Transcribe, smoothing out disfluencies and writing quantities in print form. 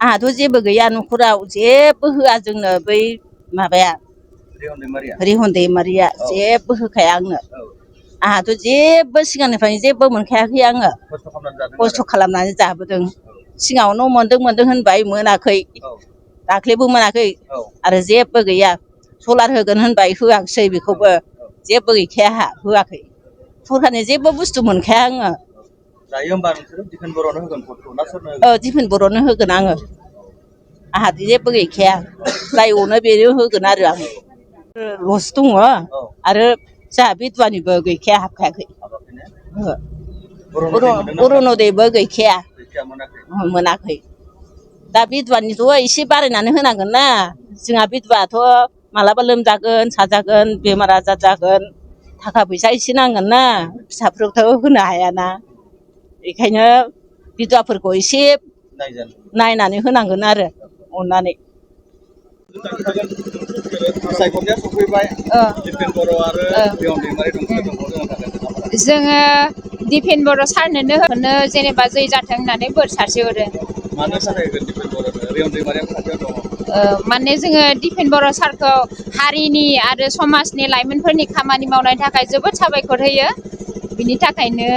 आंहाथ' जेबो गैया न'खराव जेबो होआ जोंनो बै माबाया रिहन दैमारिया जेबो होखाया आंनो आंहाथ' जेबो सिगांनिफ्रायनो जेबो मोनखायाखै आङो खस्थ' खालामनानै जाबोदों सिगाङावनो मोनदों होनबाय मोनाखै दाख्लैबो मोनाखै आरो जेबो गैया सलार होगोन होनबाय होआखिसै बेखौबो जेबो गैखाया आंहा होआखै सरखारनि जेबो बुस्थु मोनखाया आङो दायो होमबा नोंसोरो दिफेन बर'नो होगोन भटखौ ना सोरनो दिफेन बर'नो होगोन आङो आंहा जेबो गैखाया जाय अनो बेनो होगोन आरो आं लस दङ आरो जोंहा बिधवानिबो गैखाया हाबखायाखै अरुनदयबो गैखाया मोनाखै दा बिधवानिथ' एसे बारायनानै होनांगोन ना जोंहा बिधवाथ' मालाबा लोमजागोन साजागोन बेमार आजार जागोन थाखा फैसा एसे नांगोन ना फिसाफोरखौथ' होनो हायाना बेखायनो बिधवाफोरखौ एसे नायनानै होनांगोन आरो अननानै सायख'नाया सफैबाय दिफेन बर' आरो रिहन दैमारि जोङो दिफेन बर' सारनोनो होनो जेनेबा जै जाथों होननानै बोर सारस्रिहरो मानो थाखाय होगोन दिफेन बर'नो रिहन दैमारियाबो खाथियाव दङ माने जोङो दिफेन बर' सारखौ हारिनि आरो समाजनि लाइमोनफोरनि खामानि मावनायनि थाखाय जोबोद साबायखर होयो बिनि थाखायनो